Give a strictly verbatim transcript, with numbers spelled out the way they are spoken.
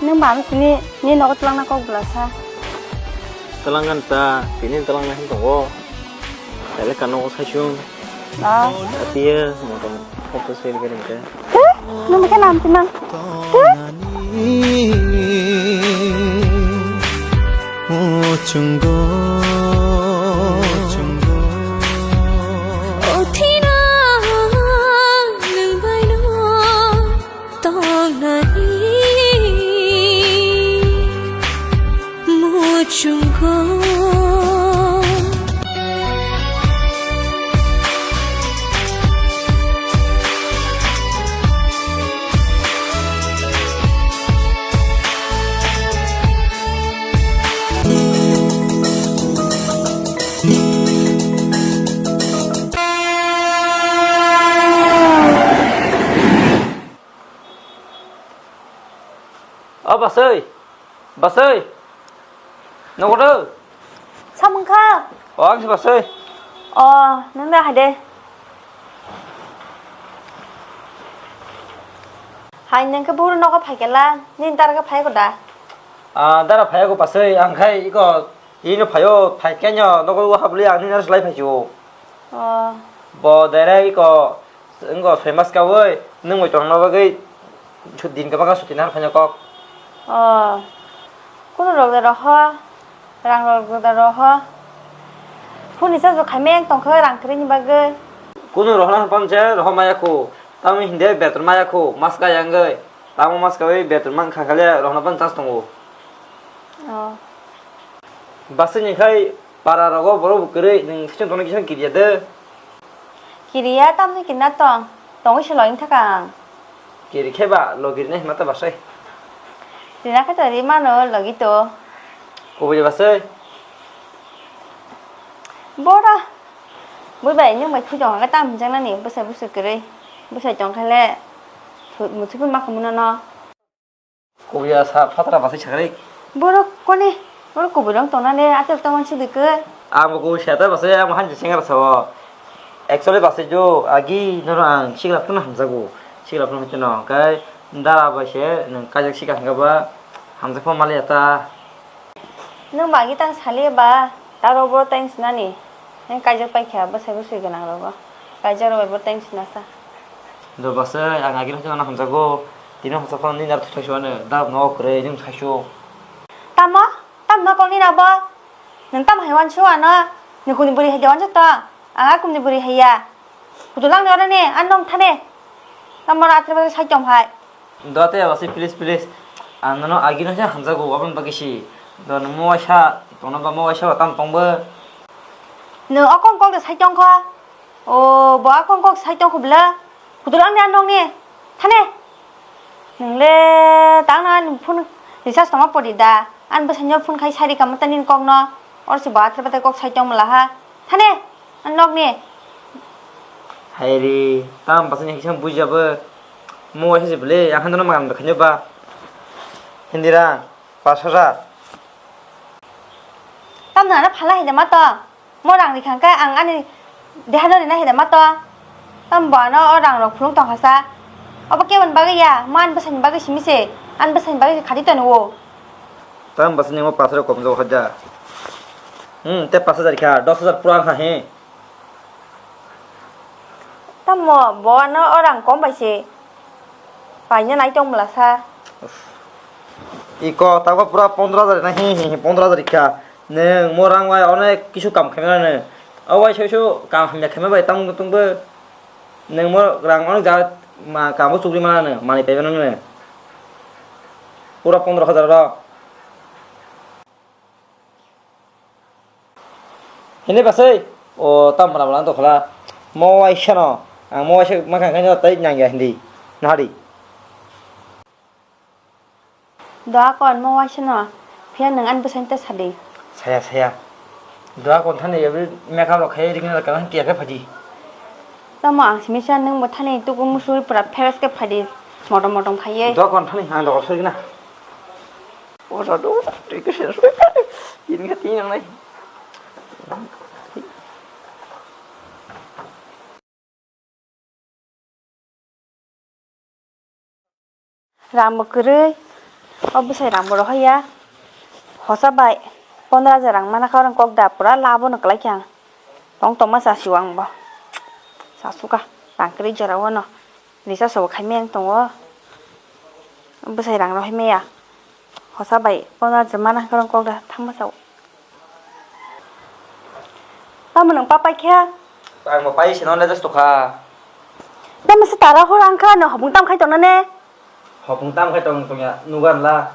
Nwng ba tini ni nogo twlangna kok bwlasa? Twlangna ta, tini twlangna hin tongo. Tele kano saisung. Ba. Atiya motom photo sel gari ke. Te, nwng ke nam timang. Te. Muchungo. Othina nwng baino. Tongnani muchungo. O basoi, basoi. Nogo do? Samung kha? O, ang si basoi. O, nung da hai de. Hai nung ke buru nogo phai kela, nin dara ke phai ko da? Ah, dara phai ko basoi, ang khai iko, ino phaio, phai kenyo, nogo habli ang nin ar slai phai chu. O. Bo direct iko, Wngkha famous kaui, nwng bai tongna bagwi su-, din kwbangma suti nahar phaino kok. O, kunu rok da roho, rang rok da roho. Phone recharge bo khaimeng tongkha rang kwrwini bagwi. Kunu rohorna hwnpang je roho maya khu, tamo hinde betor maya khu, maska yangwi, tamo maska bai betor mang kha khale rohorna bang chance tongo. O. Basini khai para rogo borok bo kwrwi, nwng kisa tongna kisa kiriya de. Kiriya tamni kirna tong, tongwi se logi thaka ang. Kiri khe ba, lo kiri nai hima ta basai. Rina khe to ri mano, logi to. Kubui basai. Bora. Bui bai, nwng bai thui tong khe tam hinjak nani, bwsai bwsai kwrwi. Bwsai tong khe le, thu-, muthubui ma khamu nono. Kubuya sa phatara basai sakri. Borok kone, borok kubui rok tongna le, atel tongma sidi khe. Ang bo kubui sa ta basai, ang bo hanji sengra sao. Actually basai jo, agi noro ang sikla phano hamjago. Sikla phano hwteno, kai dara bai se, nwng kaijak sika hwnkha ba, hamjak phano maliya ta. Nwng ba agi tang saliya ba, ta rok bo tang sinani. Nwng kaijak paikha, bwsai bwsai gwnang rogo. Kaijak rok bai bo tang sinasa. Do basai, ang agini hwnkheno hamjago, tini hwnsa phano nini aro thwi thaisu ano, dap no kwrwi, nini thaisu. Tamo? Tamo no kok nini abo? Nwng tamo hai wansu ano? Nwng kuni bwrwi hai de wansu to? Ang a kuni bwrwi hai ya. Kutu lang ni oro ni, ano nong thane. Tamo ro atre bai sai tong hai. Do te abo se please, please. Ang nono agini se hamjago, aboni bagwi si. Do nwng mo waisa, tongno ba mo waisa ba tamo tong bo. Nwng o kong kok de sai tong kho. O, bo a kong kok sai tong kho bwle? Kutul ang ni, ang nong ni. Thane. Nwng le tang na ani phone recharge tongma pori da. Ani bwsai no phone khai sai rikha mata nini kok no. Or se bo athre bata kok sai tong mala ha. Thane. Ang nog ni. Hai re, tam bwsai ni kisa buja bo. Mo waisa se bwle, ang hano ma ang khaino ba. Hindi ra, pas hajar. Tam na na phala hai de ma to. Mo rang rikha khe ang ani deha no rina hai da ma to. Tam bo ano o rang rok phulung tong kha sa. Obo keboni bagwi ya, mo ani bwsai ni bagwi simi se, ani bwsai ni bagwi khati tono o. Tam bwsai ni mo pas rok kom jo haja. Hmm, te pas hajar kha, dos hajar pura kha he. Tamo bo ano o rang kom bai se. Paina nai tong mala sa. Iko tago pura pondro hajar na hi hi hi pondro hajar kha. Nwng mo rang bai onek kisu kam khaimani. O bai soi so kam hamya khaima bai tang tung bo. Nwng mo rang onek ja ma kam bo chukri mana nwng mani pai mana nwng. Pura pondro hajar ro. Hini basai, o tam bwla bwla tong khala. Mo waisa no, ang mo waisa ma kha khaino tai nang ya hindi. Nahari. Doa kon mo waisa no, phiya nwng ani bwsai ta sadi. Saya, saya. Doa kon thani yabi makeup rok khai ring na kana tiya khe phaji. Tamo ang simi sa nwng bo thani tuku musuri pura fresh khe phaidi motom motom khaiye. Doa kon thani ang doga sori na. O jadu, twi khe sini sori. Ini khe tini nangnai. Rang bo kwrwi, O bwsai rang bo rohor ya. Hosa bai pondro hajar rang mana kha, orang kok da pura labo no kwlai khe ang. Tong tongma chasi o ang bo. Chasuka, rang kwrwi jora o no. Risa sobo khai meng tongo. Bwsai rang rohor maya. Hosa bai pondro hajar mana kha, orang kok da thangma chao. Tamo nwng pa paikha? Ang bo pai sino le just kha. Tamo se tara hor ang kha no hopung tam khai tongna ne? Hopung tam khai tong tongya nugan la.